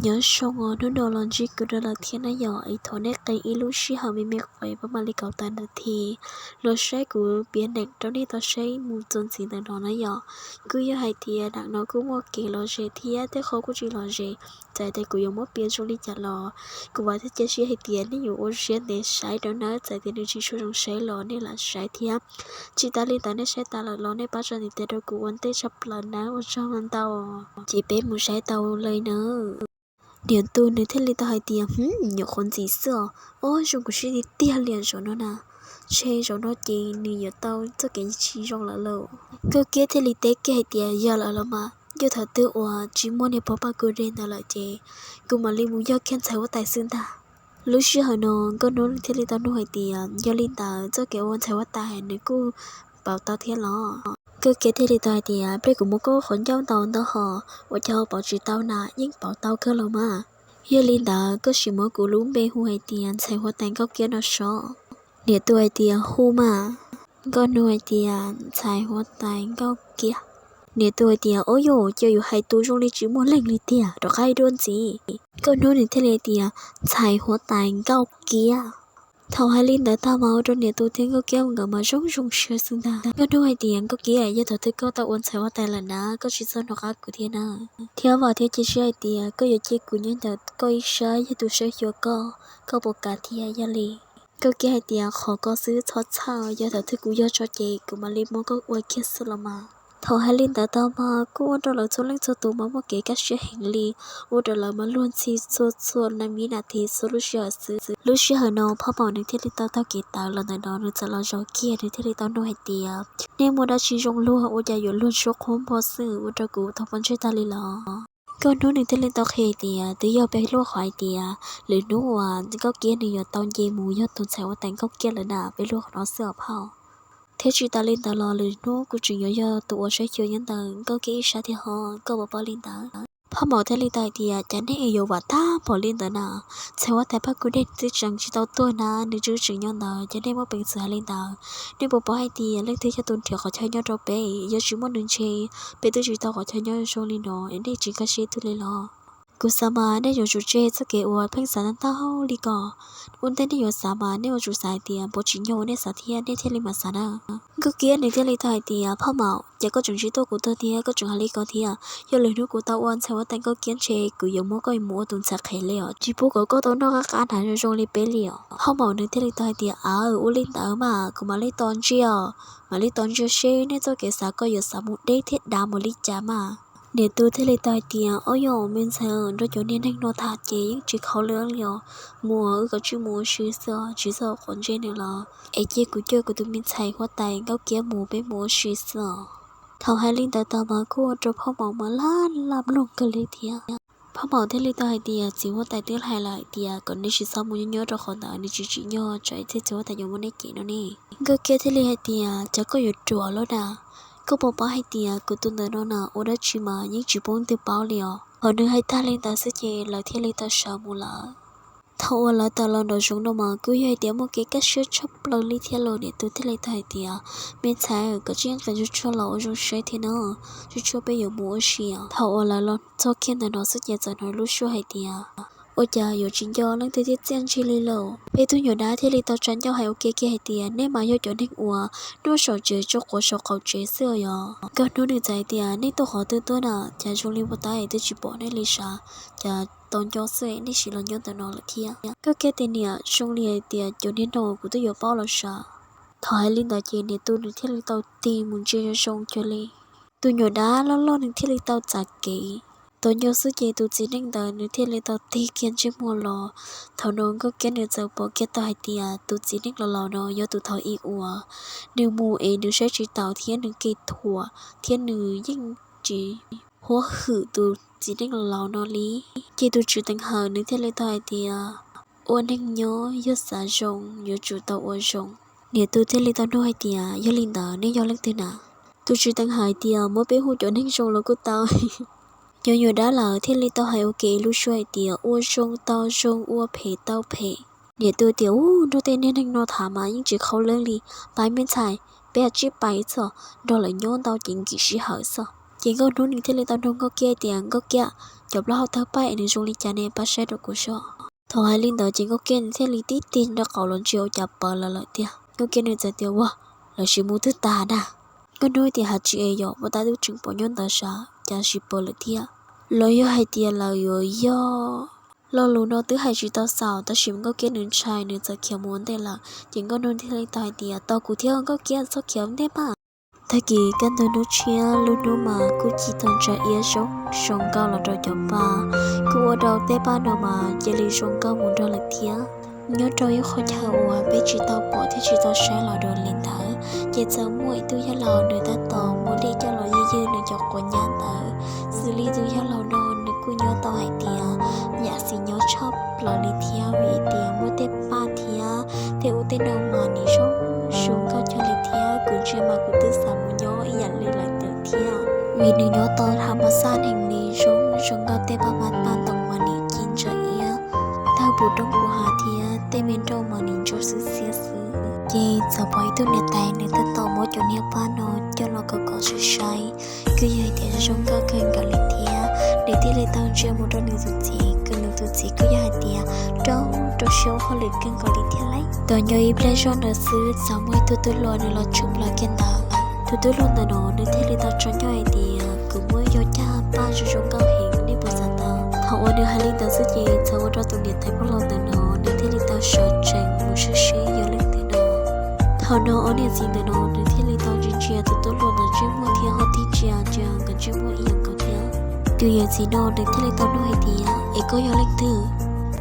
Nyob zoo os, hnub no los ntsib kuv rau lawm thiab na yom. Es thov nej qee ib lub sij hawm me me qes pab mam li kaum tawm ntawm thi los saib kuv piav neem rau nej tau saib mus txuas ntxiv ntawm no na yom. Kuj yog hais tias neem no kuj muaj kev lom zem thiab tej qho kuj tsis lom zem, txawm tias kuv yuav muab piav zoo li cas los kuv vam thiab cia siab hais tias nej yuav ua siab ntev saib rau nawb, txawm tias nws tsis tshua zoo saib los nej lam saib thiab. Tsis tas li ntawd nej saib tas lawm los nej pab tsa ntiv tes rau kuv ua ntej tshaj plaws nawb, ua tsaug ntau. Ces peb mus saib tau li nawb. Niam tus nws thiaj li tau hais tias, Hm, nyuam qhuav ntxiv xwb os. Ob, zoo kuv siab tiag tiag li zaum no na. Ntshe zaum no ces nws yuav tau txoj kev tsis zoo lawm lauj. Nkauj Kiab thiaj li teb kiag hais tias, Yog lawm los mas, yog thaum twg uas tsis muaj niag pog paj kub dej ntawd lawm ces kuv mam li mus yog kiag ntxhais huab tais xwb ntag. Lub sij hawm no Nkauj Hnub nws thiaj li tau nug hais tias, Yog li ntawd txoj kev ua ntxhais huab tais nws kuj pauv tau thiab los? Nkauj Kiab thiaj li tau hais tias, Pliag kuv muab koj qhov ncauj ntaus ntau hos, ua cas ho pauv tsis tau na, yeej pauv tau kawg los mas. Yog li ntawd koj sim muab kuv lub npe hu hais tias ntxhais huab tais Nkauj Kiab no seb. Niam tus hais tias, Hu mas. Nkauj Hnub hais tias, Ntxhais huab tais Nkauj Kiab. Niam tus hais tias, Ob, yog ua cas yuav hais tus zoo li tsis muaj leej li tiag, rov qab ib duab ntxiv. Nkauj Hnub nws thiaj li hais tias, Ntxhais huab tais Nkauj Kiab. Thaum hais li ntawd tag mas ua rau niam tus thiab Nkauj Kiab nkawd mas zoo zoo siab xwb ntag. Nkauj Hnub hais tias, Nkauj Kiab, yog thaum twg koj tau ua ntxhais huab tais lawm na, koj tsis txhob hnov qab kuv thiab na. Thiab vam thiab cia siab hais tias koj yuav cia kuv nyob ntawm koj ib sab, yog tus saib xyuas koj, koj puas kam thiab? Yog li Nkauj Kiab hais tias, Qhov koj xwb, txhob txhawj, yog thaum twg kuv yog tso ces kuv mam li muab koj ua kiag xwb los mas. Thaum hais li ntawd tag mas kuj ua rau lawv txhua leej txhua tus mas muaj kev kaj siab heev li, ua rau lawv mas luag ntxhi txhua txhua nas mis nas this txhua lub sij hawm xwb. Lub sij hawm no Phaj Maum nws thiaj li tau taug kev tawm los ntawm no, nws txawm los zaum kiag nws thiaj li tau nug hais tias, Nej muaj dab tsi zoo luag ua cas yuav luag ntsuab qhuav npog xwb, ua rau kuv tau poob ntsej tag li los? Nkauj Hnub nws thiaj li tau qhia hais tias, Twb yog peb luaj qhov hais tias lwm hnub uas Nkauj Kiab nws yuav tau nce mus yog tus ntxhais huab tais Nkauj Kiab lawm na, peb luaj qhov no xwb os phauj. Thiab tsis tas li ntawd los lwm hnub kuv tseem yuav yog tus uas saib xyuas nyob ntawm Nkauj Kiab ib sab thiab ho, koj puas paub li ntawd? Phaj Maum thiaj li tau hais tias, Cas nej yuav vam tag npaum li ntawd na? Ntxhais huab tais Phaj Kub Dej twb tseem tsis tau tuag na, nws twb tseem nyob ntawd, cas nej muaj peev xwm hais li ntawd? Nej puas paub hais tias leej twg yog tus nrhiav qhov chaw nyob rau peb? Yog tsis muaj nws ntshe peb twb tsis tau qhov chaw nyob zoo li no, nej tsis nkag siab ib tug li los? Kuv xav mas nej yuav tsum tseg txoj kev uas pheej xav ntau ntau li ko. Ua ntej nej yuav xav mas nej yuav tsum xav hais tias puas tsim nyog uas nej xav thiab nej thiaj li mam xav na. Nkauj Kiab nws thiaj li tau hais tias, Phaj Maum, cas koj tseem tsis tuaj kuv tuag thiab koj tseem hais li ko thiab? Yog lwm hnub kuv tau ua ntxhais huab tais Nkauj Kiab ntshe kuv yuav muab koj mus ua tus ntxhais qhev li os, tsis pub kom koj tau noj qab qab hnav zoo zoo li peb li os. Phaj Maum nws thiaj li tau hais tias, Aw, ua li ntawd mas kuv mam li tos ntsia, mam li tos ntsia seb nej txoj kev xav ko yuav xav mus deb thiab dav npaum li cas mas. Niam tus thiaj li tau hais tias, Ob, yog me ntxhais, nrog cov niag neeg no tham ces yeej tsis khaus leej li os. Mus wb kav tsij mus ua si xwb os, tsis txhob quav ntsej nws los. Es cia kuv coj kuv tus me ntxhais huab tais Nkauj Kiab mus, peb mus ua si xwb os. Thaum hais li ntawd tag mas kuj ua rau Phaj Maum mas laj laj mloog kawg li thiab. Phaj Maum thiaj li tau hais tias, Txiv huab tais twb hais lawm hais tias kom neb tsis txhob mus nyob nyob rau qhov ntawd, nws tsis tsim nyog, tsam ib txhia txiv huab tais yuav muab neb cem no ne. Nkauj Kiab thiaj li hais tias, Cas koj yuav ruam lawm na? Koj puas paub hais tias kuv tus ntawm no na ua dab tsi mas yeej tsis pub leej twg paub li os. Thaum nws hais tag li ntawd xwb ces lawv thiaj li tau sawv mus lawm. Thaum uas lawv tawm los nraum zoov no mas kuj yog hais tias muaj kev kaj siab tshaj plaws li thiab los niam tus thiaj li tau hais tias, Me ntxhais, koj tsis yeej qees tsuag tsuag los ua zoo saib thiab na, tsuag tsuag peb yuav mus ua si os. Thaum uas lawv los txog kiag ntawm no xwb ces txawm hnov lub suab hais tias, Ua cas yuav tsis nco leej twg thiab txiaj ntsig li lauj? Peb tug nyuam dab thiaj li tau tsa ncauj hais ua ke kiag hais tias, Nej mas yog cov neeg uas nyob saum tsev tso quav saum qaum tsev xwb yog? Nkauj Hnub nws txawm hais tias, Nej tuaj qhov twg tuaj na? Cas zoo li puag ta twb tsis pom nej li sav, cas tau nco xwb nej sim los nyob ntawm no lawm thiab. Nkauj Kiab tes niam, zoo li hais tias cov niag no kuv twb yuav paub los sav. Thaum hais li ntawd ces niam tus nws thiaj li tau tig mus ntsia zoo zoo cuag li. Tus nyuam dab loj loj nws thiaj li tau txav kev. Tau nco xwb ces tus txiv neej ntawd nws thiaj li tau tig kiag ntsej muag los. Thaum no Nkauj Kiab nws txawm pom kiag tau hais tias tus txiv neej laus laus no yog tus thaum ub uas nws mus es nws saib tsis taus thiab nws kev thuam thiab nws yeej tsis huab hwm tus txiv neej laus laus no li. Ces tus tswv teev hawm nws thiaj li tau hais tias, Ua neeg nyob yog xav zoo yuav tsum tau ua zoo. Niam tus thiaj li tau nug hais tias, Yog li ntawd nej yog leej twg na? Tus tswv teev hawm hais tias, Muab peb hu cov neeg zoo los kuj tau. Cov nyuam dab lawm thiaj li tau hais ua ke ib lub suab hais tias, Ua zoo tau zoo, ua phem tau phem. Niam tus tias, Ub, nrog tej niag neeg no tham mas yeej tsis khaub leej li. Pais me ntxhais, peb cia li pais xwb, nrog lawv nyob ntau ces nkim sij hawm xwb. Ces Nkauj Hnub nws thiaj li tau nug Nkauj Kiab tias, Nkauj Kiab, Cov plaub hau tawg paj es nws zoo li cas ne, pab saib rau kuv soj. Thaum hais li ntawd ces Nkauj Kiab nws thiaj li tib tig nraub qaum los ntsia ua cas pawv lawm lawm tiag. Nkauj Kiab nws txawm tias, Ua, lawv tsis mus twb tas na. Nkauj Hnub tias, Has tsis es yom, puas tab twb tseem pom nyob ntawd sav, cas tsis pawv lawm thiab. Los yog hais tias lawv yuav yog. Lo lus no twb hais tsis tau xaus tab sis Nkauj Kiab nws ntshai nws txawm khiav mus ua ntej lawm. Ces Nkauj Hnub thiaj li tau hais tias, Tos kuv thiab Nkauj Kiab txhob khiav ua ntej mas. Tag kis kaj ntug hnub tshiab lub hnub mas kuj ci tag ntsa iab zoo zoo nkauj los rau cov paj, kuj ua rau tej paj no mas cia li zoo nkauj mus nrog lawm thiab. Nyob rau ib qho chaw uas peb tsis tau pom thiab tsis tau saib los dua li ntawd, ces txawm muaj ib tug yawg laus nws tab tom muab dej coj los ywg ywg nws cov quav nyab ntawd. Xws li tus yawg laus no nws kuj nyob tau hais tias yam xis nyob tshaj plaws li thiab vim tias muaj tej paj thiab tej ub tej no mas nws zoo zoo nkauj kawg li thiab kuv ntsia mas kuv twb xav mus nyob ib yam li lawv ntawd thiab. Vim nws nyob tau thaj ma xaj neeg li zoo zoo nkauj tej paj ma paj ntoo mas nws ci ntsa iab, tag puv roob puv hav thiab tej me nroj mas nws ntsuab xwb xiab xwb. Ces txawm pom ib tug niam tais nws tab tom muab cov niag paj no coj los kom kom saib saib, kuj yog hais tias zoo nkauj kawg nkaus li thiab. Nws thiaj li tau ntsia mus rau nws tus txiv, kuj nws tus txiv kuj yog hais tias raug rau siab ua hauj lwm kawg nkaus li thiab lauj. Tau nyob ib pliag zoj ntawd xwb txawm muaj ib tug tub hluas nws los tshwm plaws kiag ntawd. Tus tub hluas ntawm no nws thiaj li tau tso ncauj hais tias, Kuv muaj ib co caj paj zoo zoo nkauj heev, nej puas xav tau? Thaum uas nws hais li ntawd xwb ces txawm ua rau tus niam tais poj laug ntawm no nws thiaj li tau sawv tsees mus saib seb yog leej twg no. Thaum no ob niam txiv ntawm no nws thiaj li tau ntsia ntsia tus tub hluas ntawd ntsej muag thiab ho tig ntsia ntsia nkawd ntsej muag ib yam nkaus thiab. Tus yawm txiv no nws thiaj li tau nug hais tias, Es koj yog leej twg?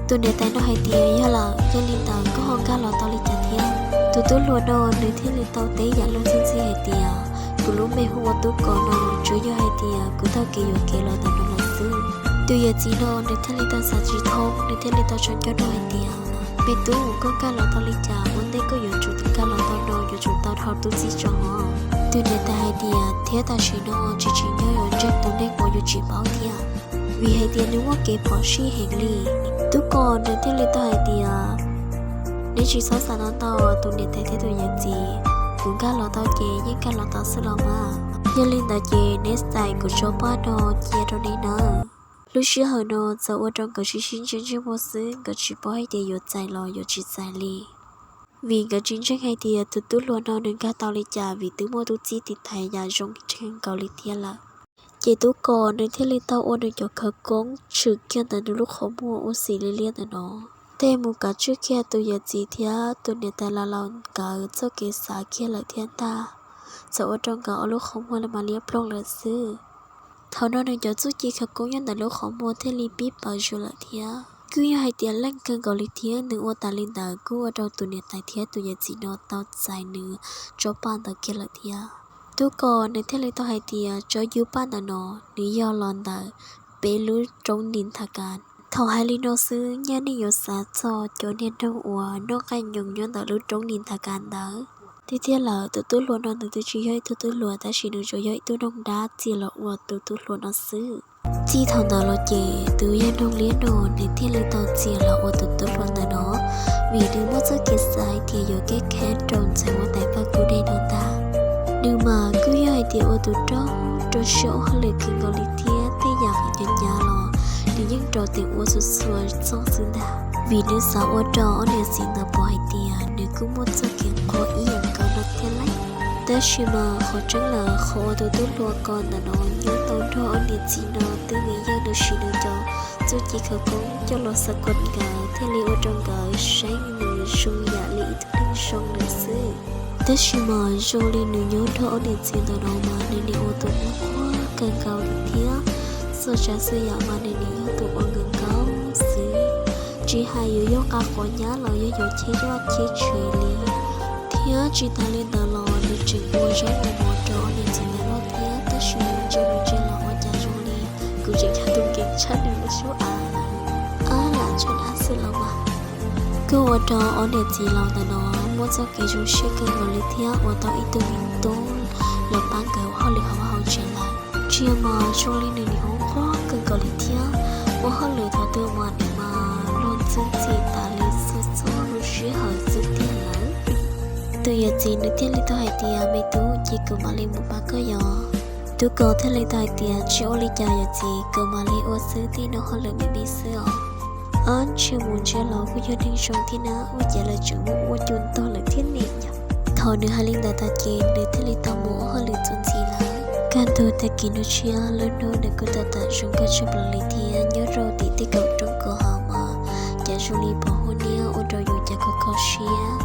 Tus niam tais no hais tias, Yog lawm, yog li ntawd koj ho nkag los tau li cas thiab? Tus tub hluas no nws thiaj li tau teb yam luag ntxhi ntxhi hais tias, Kuv lub npe hu ua Tub Kos no, tsuas yog hais tias kuv taug kev yuam kev los ntawm no lawm xwb. Tus yawm txiv no nws thiaj li tau xav tsis thoob, nws thiaj li tau tso ncauj nug hais tias, Me tub, koj nkag los tau li cas? Ua ntej koj yuav tsum nkag los tau no yuav tsum tau dhau tub txib tso hov. Tus niam tais hais tias, Thiab tam sim no tsis tsim nyog yuav ntseeg tus neeg uas yus tsis paub thiab, vim hais tias nws muaj kev phom sij heev li. Tub Kos nws thiaj li tau hais tias, Neb tsis txhob xav ntau ntau, tus niam tais thiab tus yawm txiv, kuv nkag los tau ces yeej nkag los tau xwb los mas. Yog li ntawd ces neb txais kuv tsob paj no cia rau neb nawb. Lub sij hawm no txawm ua rau nkawd sib sib ntsia ntsej muag xwb, nkawd tsis paub hais tias yuav txais los yuav tsis txais li, vim nkawd tsis ntseeg hais tias tus tub hluas no nws nkag tau li cas vim twb muaj tub txib tiv thaiv yam zoo kawg nkaus li thiab lawm. Ces Tub Kos nws thiaj li tau ua nws cov khawv koob tshwm kiag ntawm nws lub qhov muag ua xim li liab ntawm no, tej mus kav tswj kiag tus yawm txiv thiab tus niam tais laus laus nkawd txoj kev xav kiag lawm thiab ntag. Txawm ua rau nkawd ob lub qhov muag li mas liab ploog lawm xwb. Thaum no nws cov txuj ci khawv koob nyob ntawm lub qhov muag thiaj li pib paws zuj lawm thiab. Kuj yog hais tias leej kawg nkaus li thiab, nws ua tas li ntawd kuj ua rau tus niam tais thiab tus yawm txiv no tau txais nws tsob paj ntawd kiag lawm thiab. Tub Kos nws thiaj li tau hais tias tsob yub paj ntawm no nws yog los ntawm peb lub roob Nis Thas Kas. Thaum hais li no xwb nyaj nej yuav xav txog cov niag noog uas noj nqaij nyoos nyob ntawm lub roob Nis Thas Kas ntawd. Tiag tiag lawm tus tub hluas no nws twb tsis yog ib tug tub hluas tab sis nws tsuas yog ib tug noog dab txia los ua tus tub hluas no xwb. Txij thaum ntawd los ces tus yawg noog liab no nws thiaj li tau txia los ua tus tub hluas ntawm no, vim nws muaj txoj kev xav hais tias yuav keb khab rau ntxhais huab tais Paj Kub Dej no ntag. Nws mas kuj yog hais tias ua tus raug rau siab ua hauj lwm kawg nkaus li thiab tej yam hnyav hnyav los nws yeej rau tes ua txhua txhua txoj xwb ntag, vim nws xav ua rau ob niam txiv ntawd pom hais tias nws kuj muaj txoj kev qhuas ib yam nkaus no thiab lauj. Tab sis mas qhov tseeb lawm qhov uas tus tub hluas ko ntawm no nyob tau nrog ob niam txiv no twb vim yog nws siv nws cov txuj ci khawv koob coj los xav kom nkawd thiaj li ua rau nkawd saib nws zoo yam li ib tug neeg zoo lawm xwb. Tab sis mas zoo li nws nyob nrog ob niam txiv ntawm no mas nws nim ua tus muaj quab kawg nkaus li thiab. Txhua tsav txhua yam mas nws nim yog tus ua nkawd nkaus xwb, tsis hais yuav yog nqa quav nyab los yog yuav cheb vaj cheb tsev li. Thiab tsis tas li ntawd los nws tseem ua zaub ua mov rau ob niam txiv ntawm no thiab, tab sis nws ntsia mus ntsia los ua cas zoo li kuv tseem yog tus nkees tshaj nws lub xub av, ab lam tshaj dab xwb los mas. Kuj ua rau ob niam txiv laus ntawm no muaj txoj kev zoo siab kawg nkaus li thiab ua tau ib tug me tub los pab nkawd ua hauj lwm hauv vaj hauv tsev lawm. Tsis mas zoo li nws nim ua quab kawg nkaus li thiab, ua hauj lwm thaum twg mas nws mas luag ntxhi ntxhi tas li txhua txhua lub sij hawm xwb tiag lawm. Tus yawm txiv nws thiaj li tau hais tias, Me tub, cia kuv mam li mus pab koj yom. Tub Kaus thiaj li tau hais tias, tsis ua li cas yawm txiv, koj mam li ua xwb, tej no hauj lwm me me xwb os. Ab, ntsia mus ntsia los kuj yog neeg zoo thiab na, ua cas lawv tseem muab ua cuag ntog lawm thiab ne yom. Thaum nws hais li ntawd tas ces nws thiaj li tau mus ua hauj lwm txuas ntxiv lawm. Kaj ntug tag kis hnub tshiab, lub hnub nws kuj tawm tawm zoo nkauj tshaj plaws li thiab nyob rau tim tej kaum roob kaum hav mas cas zoo li pom huab niab ua rau yus cas kho kho siab.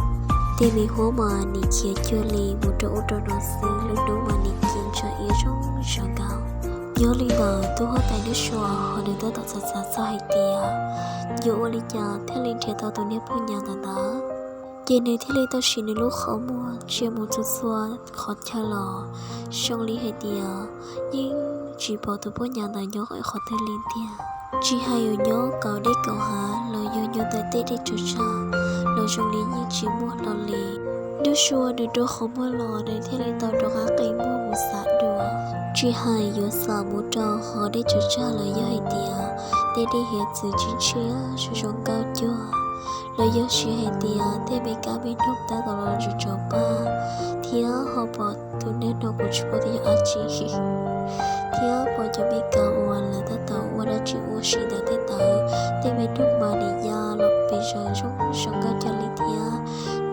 Tej me huab mas nim khiav cuag li mus rau ub rau no xwb, lub hnub mas nim ci ntsa iab zoo zoo nkauj. Yog li ntawd tub huab tais Nuj Sua ho nws tab tom xav xav txog hais tias yuav ua li cas thiaj li nrhiav tau tus niag poj nyav ntawd ntawd. Ces nws thiaj li tau siv nws lub qhov muag ntsia mus txhua txhua qhov chaw los zoo li hais tias yeej tsis pom tus poj nyav ntawd nyob qhov twg li tiag. Tsis hais yuav nyob kaum dej kaum hav los yog nyob ntawm tej dej tsaws tsag los zoo li yeej tsis muaj hlo li. Nuj Sua nws rua qhov muag los nws thiaj li tau rov qab qe muag mus xav dua. Tsis hais yuav xav mus rau qhov dej tsaws tsag los yog hais tias tej dej hiav txwv tsis ntshiab zoo zoo nkauj cuag, los yog siv hais tias tej me kab me noog tab tom los tsaus tsaus paj, thiab ho pom tus neeg no kuv tsis paub tias yog dab tsi, thiab pom cov me kaus uas lawv tab tom ua dab tsi ua si ntawd tej ntawd, tej me noog mas nim ya los pes zaws zoo zoo nkauj cuag li thiab.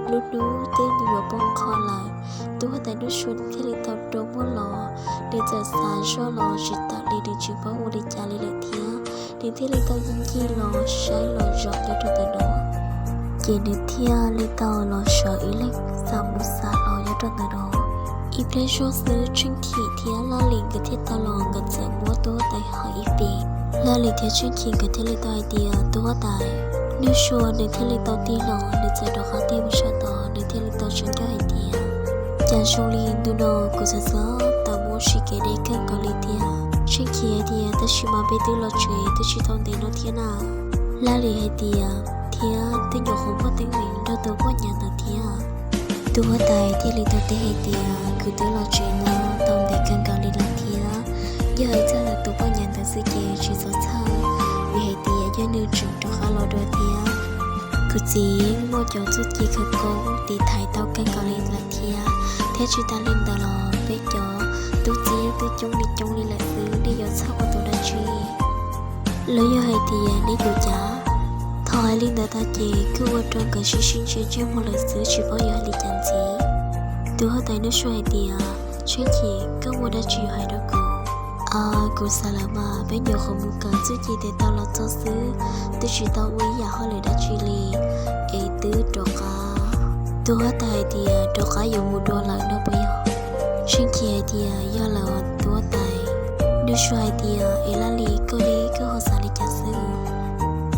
Lub hnub twb yuav poob qho lawm, tub huab tais Nuj Sua nws thiaj li tau rua muag los, nws txawm xav zoj los tsis tawm li, nws tsis paub ua li cas li lawm thiab. Nws thiaj li tau ncig los saib los zov nyob rau ntawm no, ces nws thiaj li tau los sawv ib leeg xav mus xav los nyob rau ntawm no. Ib pliag zog xwb Tsheej Chim thiab Laj Lim nkawd thiaj tau los, nkawd txawm muab tub huab tais hais ib pem. Laj Lim thiab Tsheej Chim nkawd thiaj li tau hais tias, tub huab tais, Nuj Sua nws thiaj li tau tig los, nws txawm rov qab tig mus sab tod, nws thiaj li tau tshee coj hais tias, cas zoo li ntu no kuv txawm txhob tau mus ua si kev deb kawg nkaus li tiag. Tsheej Chim hais tias, tab sis mas peb twb los tsev twb tsis tau ntev no thiab na. Laj Lim hais tias, thiab twb nyuam qhuav muaj teeb meem nrog tus poj nyav ntawd thiab. Tub huab tais thiaj li tau teb hais tias, kuv twb los tsev no tau ntev kawg nkaus li lawm thiab, yog hais txog ntawm tus poj nyav ntawd xwb ces tsis txhob txhawj, vim hais tias yog nws tseem rov qab los dua thiab. Kuv txiv muaj cov txuj ci khawv koob tiv thaiv tau kawg nkaus li lawm thiab, thiab tsis tas li ntawd los peb cov tub txib twb coob li coob li lawm xwb, nej yuav txhawj ua tus dab tsi? Los yog hais tias nej yuav cav? Thaum hais li ntawd tag ces kuj ua rau nkawd sib sib ntsia ntsej muag lawm xwb, tsis paub yuav hais li cas ntxiv. Tub huab tais Nuj Sua hais tias, Tsheej Chim, koj muaj dab tsi yuav hais rau kuv? Kuv xav lawm mas peb nyuam qhuav mus kawm txuj ci tes taw los txog xwb, twb tsis tau ua ib yam hauj lwm dab tsi li, es twb rov qab. Tub huab tais hais tias, rov qab yuav mus dua lawm no puas yog? Tsheej Chim hais tias, yog lawm tub huab tais. Nuj Sua hais tias, es Laj Lim, koj ne koj ho xav li cas xwb?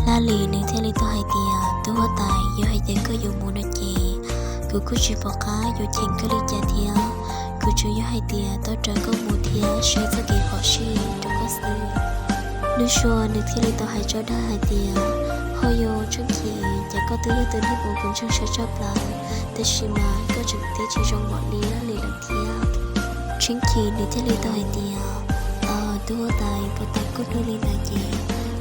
Laj Lim nws thiaj li tau hais tias, tub huab tais, yog hais tias koj yuav mus no ces kuv kuj tsis pom qab yuav cheem koj li cas thiab, kuv tsuas yog hais tias tau raws koj mus thiab saib txoj kev phom sij rau koj xwb. Nuj Sua nws thiaj li tau hais tso dag hais tias, ho yog Tsheej Chim, cas koj twb yog tus neeg uas kuv ntseeg saib tshaj plaws, tab sis mas koj tseem teb tsis zoo npaum li Laj Lim lawm thiab. Tsheej Chim nws thiaj li tau hais tias, tub huab tais, puag ta kuj nug li ntawd ces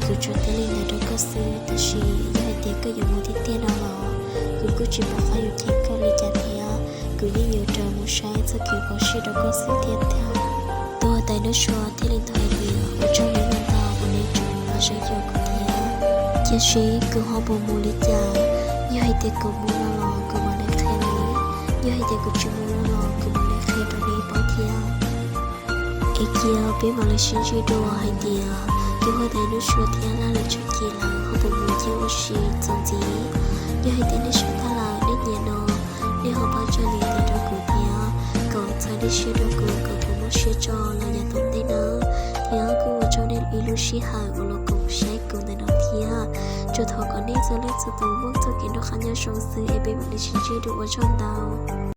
kuv tsuas teb li ntawd rau koj xwb, tab sis yog hais tias koj yuav mus tiag tiag no los kuv kuj tsis pom qab yuav cheem koj li cas thiab, kuv yeej yuav raws mus saib txoj kev phom sij rau koj xwb thiab tiag. Tub huab tais Nuj Sua thiaj li tau hais tias, ua tsaug ntau uas nej tseem pab saib xyuas kuv thiab, tiam sis kuv ho puas mus li cas? Yog hais tias kuv mus no los kuv mam li qhia nej, yog hais tias kuv tsis mus no los kuv mam li qhia rau nej paub thiab. Es cia peb mam li sib ntsib dua hais tias tub huab tais Nuj Sua thiab Laj Lim Tsheej Chim lawv ho puas mus ncig ua si txuas ntxiv. Yog hais tias nej saib tag lawm nej nyiam no, nej ho pab tsa nias tes rau kuv thiab kom txhawb nej siab rau kuv kom kuv muaj siab tso los yav tom ntej nawb. Thiab kuj ua tsaug nej ib lub sij hawm uas los koom saib kuv ntawm no thiab. Tsuas thov kom nej txhua leej txhua tus muaj txoj kev noj qab nyob zoo xwb es peb mam li sib ntsib dua, ua tsaug ntau.